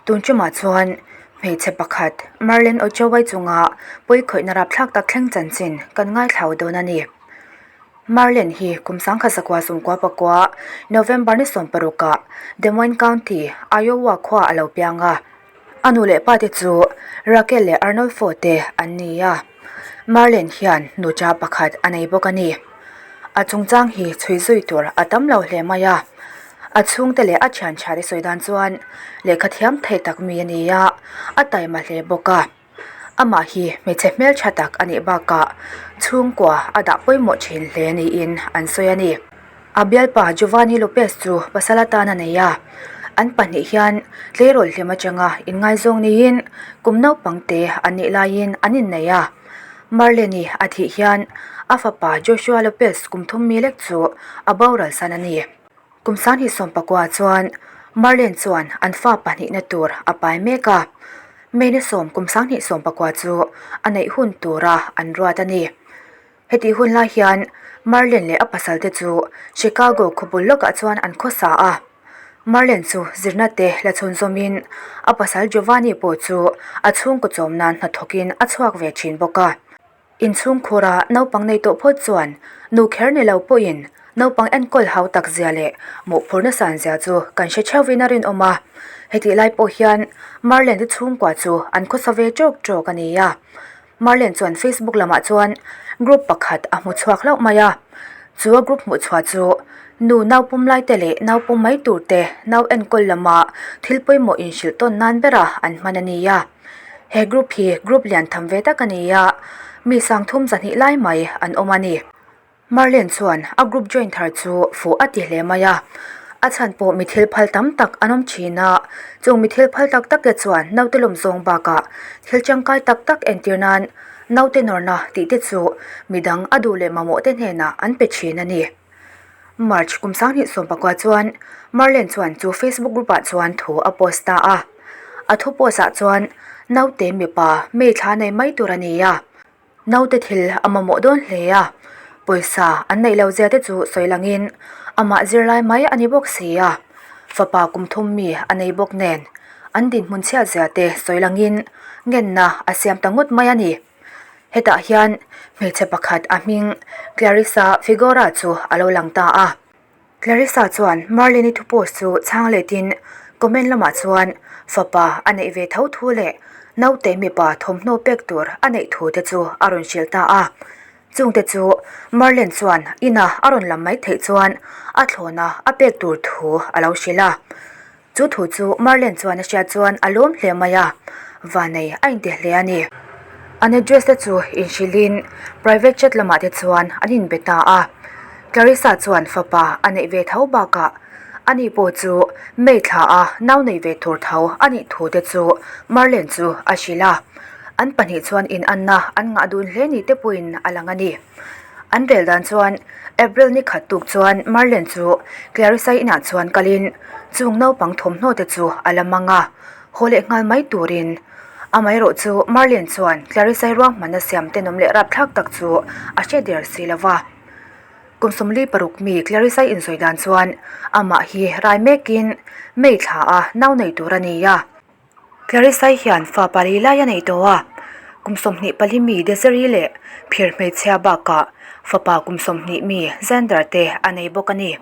Tun ṭumah chuan hmeichhe pakhat Marlene Ochoa chunga pawikhawihna rapthlak tak thleng chanchin kan ngaithlau dawn a ni. Marlene hi kum sangkhat zakua sumkua pakua November ni sawmparukah Des Moines County, Iowa khua a lo piang a. A nu leh pa te chu Raquel leh Arnolfo te an ni a, Marlene hian nucha pakhat a nei bawk a ni. A chungchang hi chhui zui tur a tam lo hle mai a, a chhungte leh a thian tha te sawi dan chuan lehkha thiam thei tak mi a ni a, a taima hle bawk a. Amah hi hmeichhe hmeltha tak a nih bakah chhungkua a dah pawimawh thin hle niin an sawi a ni. A bialpa Giovanni Lopez chu pasal atan a nei a, an pahnih hian tleirawl hlim atanga inngaizawng niin kum naupang te an nih laiin an innei a. Marlene-i a thih hian a fapa Joshua Lopez kum thum mi lek chu a boral san a ni. Kum sanghnih sawmpakua chuan Marlene chuan an fa pahnihna tur a pai mek a, May ni sawm kum sanghnih sawmpakua chu a neih hun tura an ruat a ni. Hetih hun lai hian Marlene leh a pasal te chu Chicago khawbul lawkah chuan an khawsa a. Marlene chu zirna te la chhun zawmin a pasal Giovanni pawh chu a chhungkaw chawm nan hnathawkin a chhuak ve thin bawk a. Inchhungkhura naupang nei tawh phawt chuan nu kher ni lo pawhin naupang enkawl hau tak zia leh mawhphurhna san zia chu kan hre theuhin a rinawm a. Hetih lai pawh hian Marlene te chhungkua chu an khawsa ve tawk tawk a ni a. Marlene chuan Facebook lamah chuan group pakhat a hmu chhuak hlauh mai a. Chu a group hmuh chhuah chu nu naupum lai te leh naupum mai tur te nau enkawl lama thil pawimawh inhrilh tawn nan bera an hman a ni a. He group hi group lian tham ve tak a ni a, mi sangthum zahnih lai mai an awm a ni. Marlene chuan a group join thar chu fuh a ti hle mai a, a chhan pawh mi thil phal tam tak an awm thin a, chung mi thil phal tak tak te chuan naute lawm zawng bakah thil tangkai tak tak entir nan naute nawrna tih te chu midang a duh leh mamawh te hnenah an pe thin a ni. March kum sanghnih sawmpakua chuan Marlene chuan chu Facebook group ah chuan thu a post ta a, a thu post ah chuan naute mipa May thla nei mai tur a ni a, Naute thil a mamawh dawn hle a, pawisa an neih loh zia te chu sawi langin amah zirlai mai a ni bawk si a, fapa kum thum mi a nei bawk nen an dinhmun chhiat zia te sawi langin ngenna a siam ta ngawt mai a ni. Hetah hian hmeichhe pakhat a hming Clarissa Figueroa chu a lo lang ta a. Clarissa chuan Marlene-i thu post chu chhang letin comment lamah chuan fapa a neih ve tho thu leh naute mipa thawmhnaw pek tur a neih thu te chu a rawn hrilh ta a. Chungte chu Marlene chuan ina a rawn lam mai theih chuan a thlawna a pek tur thu a lo hrilh a. Chu thu chu Marlene chuan a hriat chuan a lawm hle mai a, vanei a inti hle a ni. An address te chu inhrilhin private chat lamah te chuan an inbe ta a. Clarissa chuan fapa a neih ve tho bakah ani pawh chu May thla a nau nei ve tur tho a nih thu te chu Marlene chu a hrilh a. An pahnih chuan inanna an ngah dun hle ni te pawhin a lang a ni. An rel dan chuan April ni khat tuk chuan Marlene chu Clarissa-i inah chuan kalin chung naupang thawmhnaw te chu a la mang a, haw leh nghal mai turin. Amaherawh chu Marlene chuan Clarissa-i ruahmanna siam tenawm leh rapthlak tak chu a hre der si lo va. Kum sawmli paruk mi Clarissa-i insawi dan chuan amah hi rai mekin May thla a nau nei tur a ni a. Clarissa-i hian fa pali lai a nei tawh a, kum 24 mi Desiree leh phir hmeichhia bakah fapa kum 20 mi Xander te a nei bawk a ni.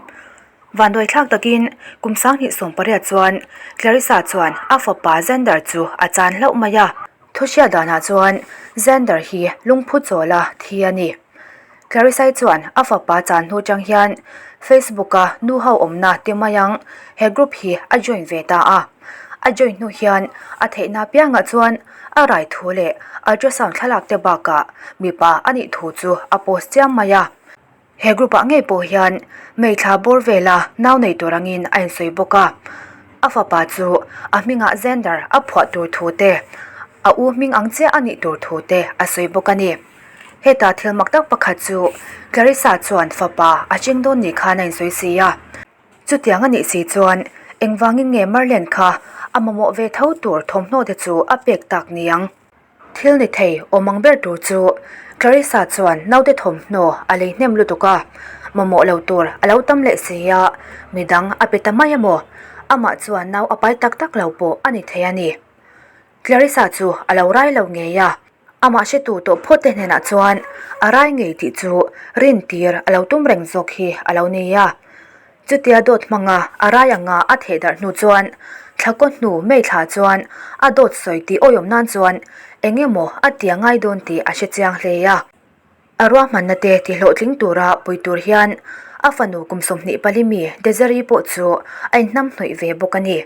Vanduai thlak takin kum 2018 chuan Clarissa chuan a fapa Xander chu a chan hlauh mai a. Thuhriat danah chuan Xander hi lungphu chawla thi a ni. Clarissa-i chuan a fapa chan hnu chang hian Facebook-a nu ho awmna ti mai ang he group hi a join ve ta a. A join hnu hian a theihna piangah chuan a rai thu leh ultrasound thlalak te bakah mipa a nih thu chu a post chiam mai a. He group ah ngei pawh hian Meithla bawr vela nau nei tur angin a insawi bawk a. A fapa chu a hmingah Xander a phuah tur thu te, a u hming ang chiah a nih tur thu te a sawi bawk a ni. Heta thil mak tak pakhat chu Clarissa chuan fapa a ching dawn ni khan a insawi si a. Chutiang a nih si chuan engvangin nge Marlene kha a mamawh ve tho tur thawmhnaw te chu a pek tak niang? Thil ni thei awm ang ber tur chu Clarissa chuan naute thawmhnaw a lei hnem lutuk a, mamawh lo tur a lo tam leh si a, midang a pe ta mai a maw? Amah chuan nau a pai tak tak lo pawh a ni thei a ni. Clarissa chu a lo rai lo ngei a, amah hretu tawh phawt te hnenah chuan a rai ngei tih chu rintir a lo tum reng zawk hi a lo ni a. Chutia dawt hmanga a rai anga a theh darh hnu chuan thlakaw hnu May thla chuan a dawt sawi tih awihawm nan chuan eng emaw a tia ngai dawn tih a hre chiang hle a. A ruahmanna te ti hlawhtling tura pui tur hian a fanu kum 24 mi Desiree pawh chu a inhnam hnawih ve bawk a ni.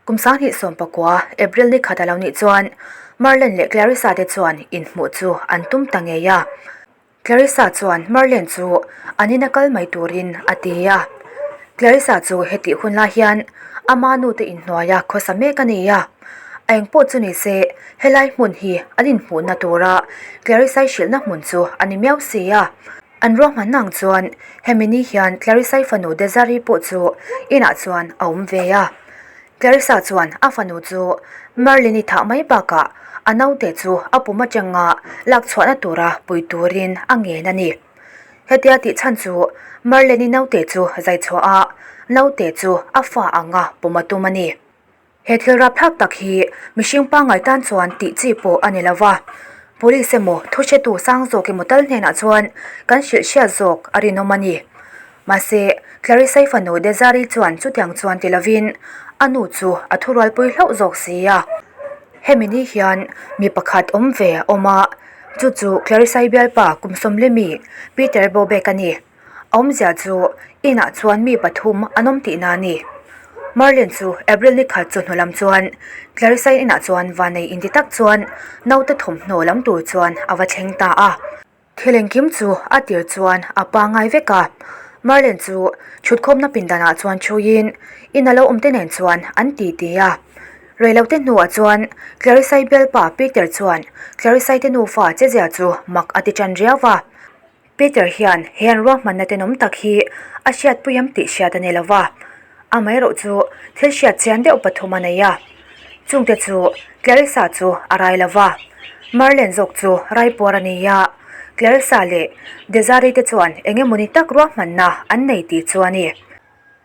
Kum 2019 April ni khat a lo nih chuan Marlon leh Clarissa te chuan inhmuh chu an tum ta ngei a. Clarissa chuan Marlon chu an ina kal mai turin a ti a. Clarissa chu hetih hun lai hian ama nute inhnuaia khawsa mek a ni a. A engpawh chu ni se helai hmun hi an inhmuhna tura Clarissa-i hrilhna hmun chu a ni miau si a. An ruahmanna ang chuan hemi ni hian Clarissa-i fanu Desiree pawh chu inah chuan a awm ve a. Clarissa chuan a fanu chu Merlin-i thah mai bakah a naute chu a pum atanga lak chhuahna tura pui turin a ngen a ni. Hetia tih chhan chu Merlin-i naute chu zai chhuah a, naute chu a fa anga pum a tum a ni. He thil rapthlak tak hi mihring pangngai tan chuan tih chi pawh a ni lo va, Police emaw thuhretu sang zawk emaw tal hnenah chuan kan hrilh hriat zawk a rinawm a ni. Mahse, Clarissa-i fanu Desiree chuan chutiang chuan ti lovin a nu chu a thurualpui hlauh zawk si a. Hemi ni hian mi pakhat awm ve a awm a, chu chu Clarissa-i bialpa kum sawmlimi Peter Bobek a ni. A awmzia chu inah chuan mi pathum an awm tihna a ni. Marlene chu April ni khat chawhnu lam chuan Clarissa-i inah chuan vanei inti tak chuan naute thawmhnaw lam tur chuan a va thleng ta a. Thil engkim chu a tir chuan a pangngai vek a, Marlene chu thutkhawmna pindanah chuan thuiin in a lo awm te nen chuan an ti ti a. Reilote hnuah chuan Clarissa-i bialpa Peter chuan Clarissa-i te nufa chezia chu mak a ti tan riau va. Peter hian he an ruahmanna tenawm tak hi a hriatpui am tih hriat a ni lo va, amaherawh chu thil hriat chian deuh pathum a nei a. Chungte chu Clarissa chu a rai lo va, Marlene zawk chu raipuar a ni a, Clarissa leh Desiree te chuan eng emawni tak ruahmanna an nei tih chu a ni.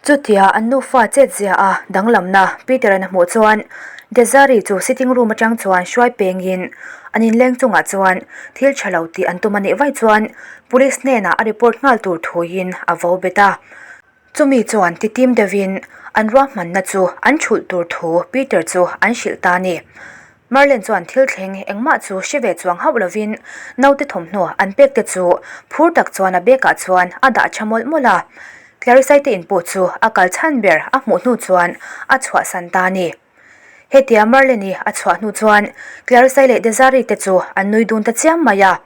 Chutia an nufa chetzia a danglamna Peter-a'n a hmuh chuan Desiree chu sitting room atang chuan hruai pengin an inleng chungah chuan thil tha lo tih an tum a nih vaih chuan police hnenah a report nghal tur thuin a vo bet a. Chumi chuan titim deuhin an ruahmanna chu an thulh tur thu Peter chu an hrilh ta a ni. Marlene chuan thil thleng engmah chu hre ve chuang hauh lovin naute thawmhnaw an pek te chu phur tak chuan a bag ah chuan a dah tha mawlh mawlh a. Clarissa-i te in pawh chu a kal chhan ber a hmuh hnu chuan a chhuahsan ta a ni. Hetia Marlene-i a chhuah hnu chuan Clarissa-i leh Desiree te chu an nui dun ta chiam mai a.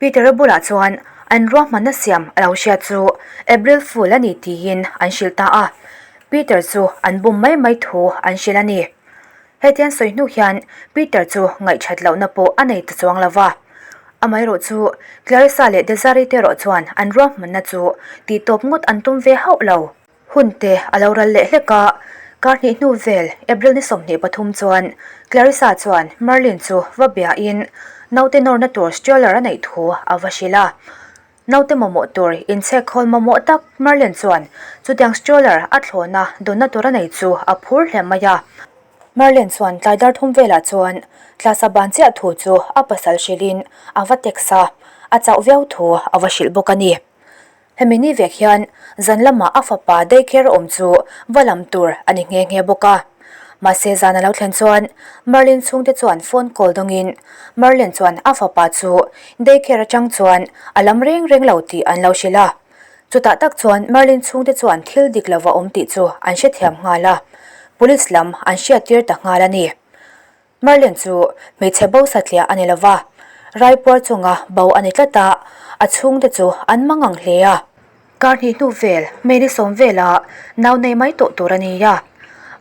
Peter-a bulah chuan an ruahmanna siam a lo hriat chu April Fool a ni tiin an hrilh ta a. Peter chu an bum mai mai thu an hrilh a ni. Hetiang sawi hnu hian Peter chu ngaihthat lohna pawh a nei ta chuang lo va. Amaherawh chu Clarissa leh Desiree te erawh chuan an ruahmanna chu tihtawp ngawt an tum ve hauh lo. Hun te a lo ral leh hlek a, kar hnih hnu vel April ni 23 chuan Clarissa chuan Merlin chu va biain naute nawrna tur stroller a neih thu a va hrilh a. Naute mamawh tur inchhek khawl mamawh tak Merlin chuan chutiang stroller a thlawna dawnna tur a nei chu a phur hle mai a. Merlin chuan tlai dar thum velah chuan tlasa ban chiah thu chu a pasal hrilhin a va text a, a chauh viau thu a va hrilh bawk a ni. Hemi ni vek hian zan lamah a fapa daycare awm chu va lam tur a ni nghe nghe bawk a. Mahse zan a lo thlen chuan Merlin chhungte chuan phone call dawngin Merlin chuan a fapa chu daycare atang chuan a lam reng reng lo tih an lo hrilh a. Chutah tak chuan Merlin chhungte chuan thil dik lova awm tih chu an hrethiam nghal a, police lam an hriattir ta nghal a ni. Merlin chu hmeichhe bo satliah a ni lo va, raipuar chunga bo a ni tlat a, a chhungte chu an mang ang hle a. Kar hnih hnu vel, May ni sawm vela nau nei mai tawh tur a ni a.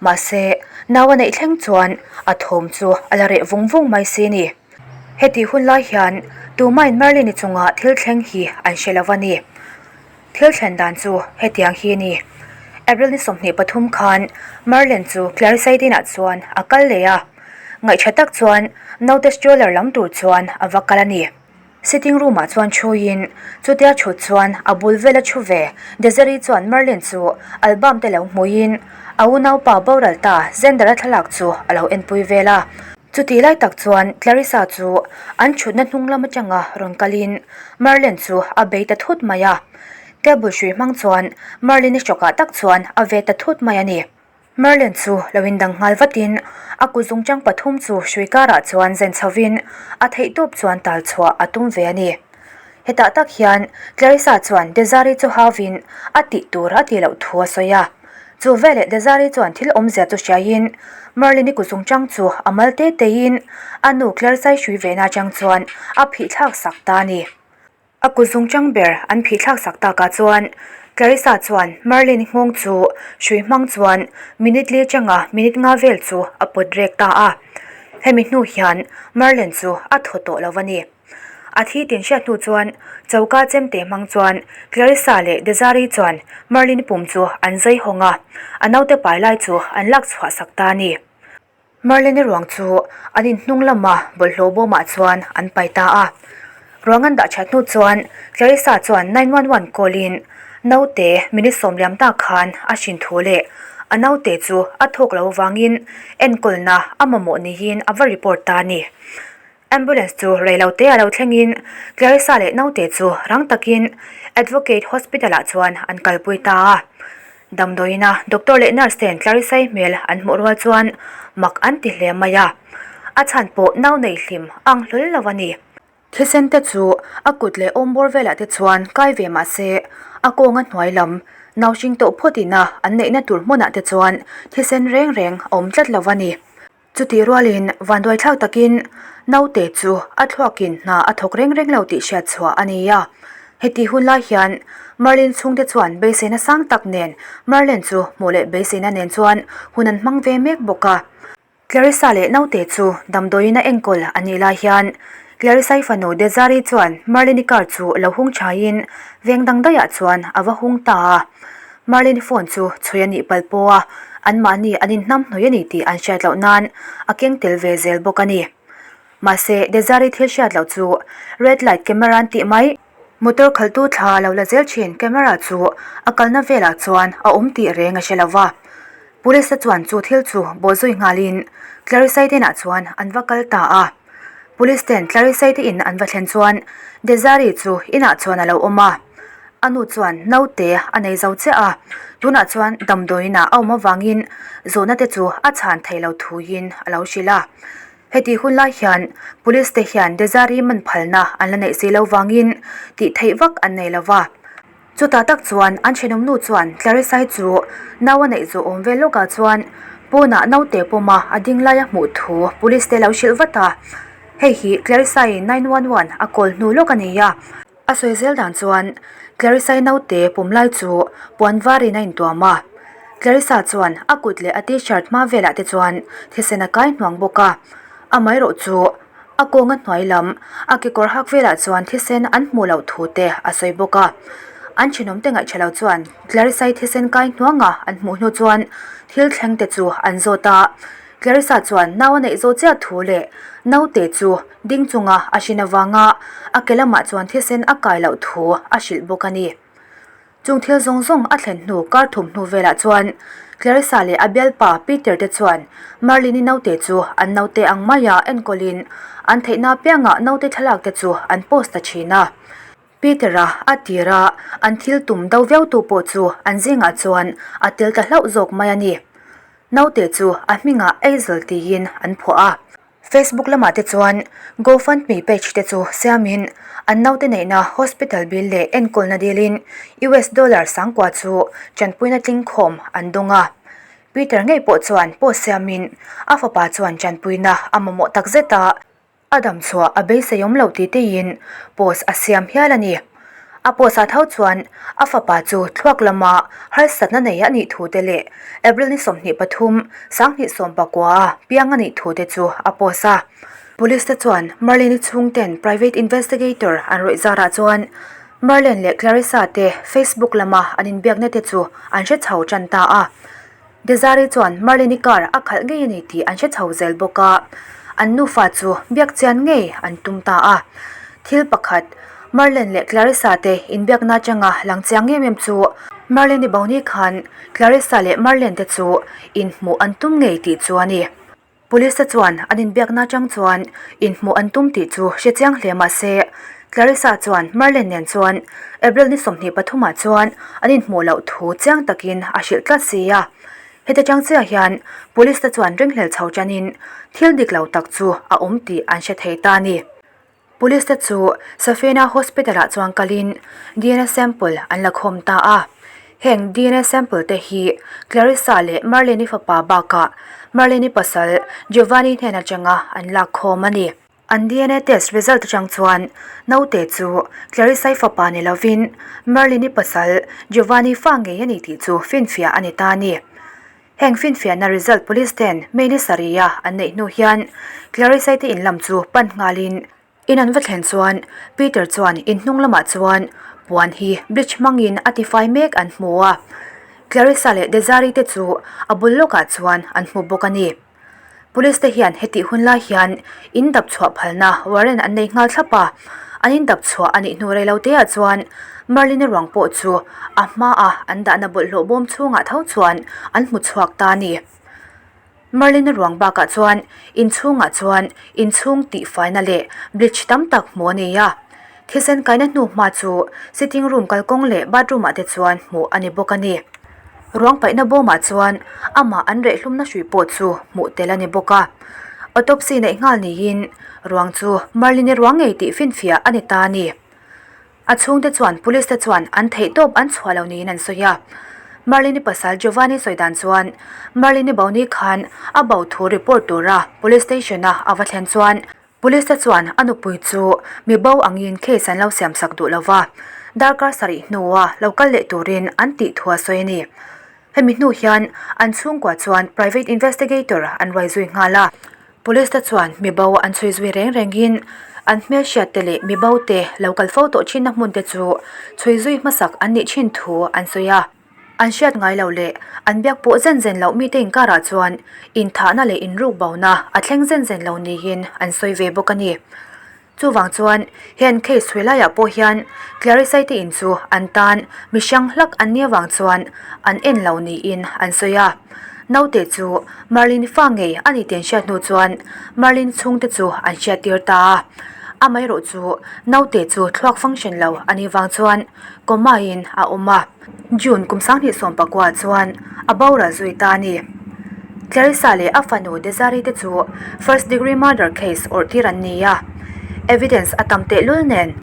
Mahse, nau a neih thleng chuan a thawm chu a la reh vung vung mai si ni. Hetih hun lai hian tumahin Merlin-i chunga thil thleng hi an hre lo va ni. Thil thlen dan chu hetiang hi a ni. April ni 23 khan Merlin chu Clarissa-i dinah chuan a kal leh a. Ngaihṭha tak chuan naute stroller lam tur chuan a va kal a ni. Sitting room ah chuan thuiin chutia thut chuan a bul vela thu ve Desiree chuan Merlin chu album te lo hmuiin. a unaupa boral ta Xander-a thlalak chu a lo enpui vel a. Chutih lai tak chuan Clarissa chu an thutna hnung lam atanga rawn kalin Merlin chu a bei ta thut mai a. Cable hrui hmang chuan Merlin-i hrawkah tak chuan a ve ta thut mai a ni. Merlin chu lo indang nghal vatin a kutzungchang pathum chu hrui karah chuan zen chhovin a theihtawp chuan tal chhuah a tum ve a ni. Hetah tak hian Clarissa chuan Desiree chu hauvin a tih tur a tih loh thu a sawi a. Chu veleh Desiree chuan thil awmzia chu hriaiin Merlin-i kutzungchang chu a mal te teiin a nu Clarissa-i hrui vehna atang chuan a phih thlak sak ta a ni. A kutzungchang ber an phih thlak sak takah chuan Clarissa chuan Merlin-i nghawng chu hrui hmang chuan minute li atanga minute nga vel chu a pawt rek ta a. Hemi hnu hian Merlin chu a thaw tawh lo a ni. A thi tin hriat hnu chuan choka chemte hmang chuan Clarissa leh Desiree chuan Merlin pum chu an zai hawng a, a naute pai lai chu an lak chhuah sak ta a ni. Merlin-i ruang chu an in hnung lama bawlhhlawh bawmah chuan an pai ta a. Ruang an dah that hnu chuan Clarissa chuan 911 call in naute minute sawmliam tak khan a hrin thu leh a naute chu a thawk lo avangin enkawlna a mamawh niin a va report ta a ni. Ambulance chu reilote a lo thlengin Clarissa leh naute chu rang takin Advocate Hospital ah chuan an kalpui ta a. Damdawiina doctor leh nurse ten Clarissa-i hmel an hmuh rual chuan mak an ti hle mai a. A chhan pawh nau nei hlim ang hlawl lo a ni. Thisen te chu a kut leh awm bawr velah te chuan kai ve mah se a kawnga hnuai lam nau hring tawh phawt ina an neihna tur hmunah te chuan thisen reng reng a awm tlat lo a ni. Chutih rualin vanduaithlak takin naute chu a thluakin hna a thawk reng reng lo tih hriat chhuah a ni a. Hetih hun lai hian Merlin chhungte chuan beiseina sang tak nen Merlin chu hmuh leh beiseina nen chuan hun an hmang ve mek bawk a. Clarissa leh naute chu damdawiin a enkawl a nih lai hian Clarissa-i fanu Desiree chuan Merlin-i car chu lo hung thaiin veng dang daihah chuan a va hung ta a. Marlene phone chu chhui a nih palh pawh a, anmahni an inhnam hnawih a ni tih an hriat loh nan a keng tel ve zel bawk a ni. Mahse, Desiree thil hriat loh chu red light camera an tih mai. Motor khaltu thla lo la zel thin camera chu a kalna velah chuan a awm tih reng a hre lo va. Police te chuan chu thil chu bawhzui nghalin Clarissa-i te inah chuan an va kal ta a. Police ten Clarissa-i te in an va thlen chuan Desiree chu inah chuan a lo awm a. A nu chuan naute a nei zo chiah a, tunah chuan damdawiin ah a awm avangin zawhna te chu a chhan theih lo thuin a lo hrilh a. Heti hun lai hian Police te hian Desiree man phalna an la neih si lo vangin tih theih vak an nei lo va. Chutah tak chuan an thenawm nu chuan Clarissa-i chu nau a neih zawh awm vel lawkah chuan pawnah naute pawma a ding lai a hmuh thu Police te lo hrilh vat a. Hei hi Clarissa-i 911 a call hnu lawk a ni a. A sawi zel dan chuan Clarissa-i naute pum lai chu puan varin a intuam a. Clarissa chuan a kut leh a t-shirt hma velah te chuan thisen a kai hnuang bawk a. Amaherawh chu a kawnga hnuai lam a kekawr hak velah chuan thisen an hmuh loh thu te a sawi bawk a. An thenawm te ngaihṭha lo chuan Clarissa-i thisen kai hnuanga an hmuh hnu chuan thil thleng te chu an zawt a. Clarissa chuan nau a neih zawh chiah thu leh naute chu ding chunga a hrin avanga a ke lamah chuan thisen a kai loh thu a hrilh bawk a ni. Chung thil zawng zawng a thlen hnu kar thum hnu velah chuan Clarissa leh a bialpa Peter te chuan Merlin-i naute chu an naute ang maia enkawlin an theihna apiangah naute thlalak te chu an post ta thin a. Peter-a a tira an thil tum do viautu pawh chu an zingah chuan a tel ta hlauh zawk mai a ni. Naute chu a hmingah Hazel tiin an phuah a. Facebook lamah te chuan GoFundMe page te chu siamin an naute neihna hospital bill leh enkawlna dilin US dollar sangkua chu tanpuina tlingkhawm an dawng a. Peter ngei pawh chuan post siamin a fapa chuan tanpuina a mamawh takzet a. A dam chhuah a beisei awm loh tih teiin post a siam hial a ni. A post ah tho chuan a fapa chu thluak lama harsatna nei a nih thu te leh April ni 23, 2019 a piang a nih thu te chu a post a. Police te chuan Marlene-i chhungten private investigator an rawih zarah chuan Marlene leh Clarissa te Facebook lama an inbiakna te chu an hre chho tan ta a. Desiree chuan Marlene-i car a khalh ngei a ni tih an hre chho zel bawk a, an nufa chu biak chian ngei an tum ta a. Thil pakhat, Marlene leh Clarissa te inbiakna atanga lang chiang em em chu. Marlene-i bo ni khan Clarissa leh Marlene te chu inhmuh an tum ngei tih chu a ni. Police te chuan an inbiakna atang chuan inhmuh an tum tih chu hre chiang hle mah se, Clarissa chuan Marlene nen chuan April ni 23 ah chuan an inhmuh loh thu chiang takin a hrilh tlat si a. Heti chang chiah hian Police te chuan ringhlel chho tanin thil dik lo tak chu a awm tih an hre thei ta a ni. Police te chu Safina Hospital ah chuan kalin dna sample an la khawm ta a. Heng dna sample te hi Clarissa leh Marlene-i fapa bakah Marlene-i pasal Giovanni hnen atanga an lak khawm a ni. An dna test result atang chuan naute chu Clarissa-i fapa ni lovin Marlene-i pasal Giovanni fa ngei a ni tih chu finfiah a ni ta a ni. Heng finfiahna result police ten May ni sarih-a an neih hnu hian Clarissa-i te in lam chu pan nghalin in an va thlen chuan Peter chuan in hnung lamah chuan puan hi bleach hmangin a tifai mek an hmu a, Clarissa leh Desiree te chu a bul lawkah chuan an hmu bawk a ni. Police te hian hetih hun lai hian in dap chhuah phalna warrant an nei nghal thlap a, an in dap chhuah a nih hnu rei lo te ah chuan Marlene ruang pawh chu a hma a an dahna bawlhhlawh bawm chhungah tho chuan an hmu chhuak ta a ni. Marlene ruang bakah chuan inchhungah chuan inchhung tihfaina leh bleach tam tak hmuh a ni a, Thisen kaina hnu hma chu sitting room kalkawng leh bathroom ah te chuan hmuh a ni bawk a ni. Ruang paihna bawmah chuan amah an rehhlumna hrui pawh chu hmuh tel a ni bawk a. Autopsy neih nghal niin ruang chu Marlene ruang ngei tih finfiah a ni ta a ni. A chhungte chuan police te chuan an theihtawp an chhuah lo niin an sawi a. Marlene pasal Giovanni sawi dan chuan Marlene Boni khan a bo thu report tura police station a a va thlen chuan Police te chuan a nupui chu mi bo angin case an lo siam sak duh lova, darkar sarih hnua lo kal leh turin an tih thu a sawi a ni. Hemi hnu hian an chhungkua chuan private investigator an ruai zui nghal a. Police te chuan mi bo an chhui zui reng rengin an hmelhriat te leh mi bo te lo kal fo tawh thinna hmun te chu chhui zui hmasak an nih thin thu an sawi a. An hriat ngai lo leh an biak pawh zen zen loh mite inkarah chuan inthahna leh inruk bona a thleng zen zen lo niin an sawi ve bawk a ni. Chuvang chuan hen case chhui laiah pawh hian Clarissa-i te in chu an tan mi hrang hlak an nih avang chuan an en lo niin an sawi a. Naute chu Marlene fa ngei a ni tih an hriat hnu chuan Marlene chhungte chu an hriattir ta a. Amaherawh chu naute chu thluak function lo a nih vang chuan coma-in a awm a. June kum 2019 chuan a boral zui ta a ni. Clarissa leh a fanu Desiree te chu first degree murder case awrh tir an ni a, evidence a tam tehlul nen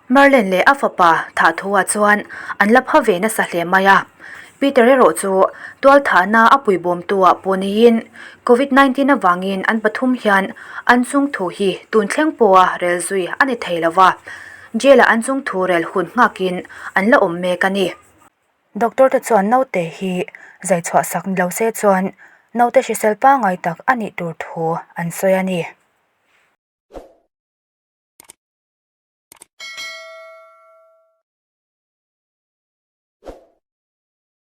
Marlene leh a fapa thah thu ah chuan an la pha ve nasa hle mai a. Peter erawh chu tualthahna a puibawmtu ah pawh niin Covid 19 avangin an pathum hian an chung thu hi tun thleng pawha rel zui a ni thei lova. Jail ah an chung thu rel hun nghakin an la awm mek a ni. Doctor te chuan naute hi zai chhuah sak ni lo se chuan naute hrisel pangngai tak a nih tur thu an sawi a ni.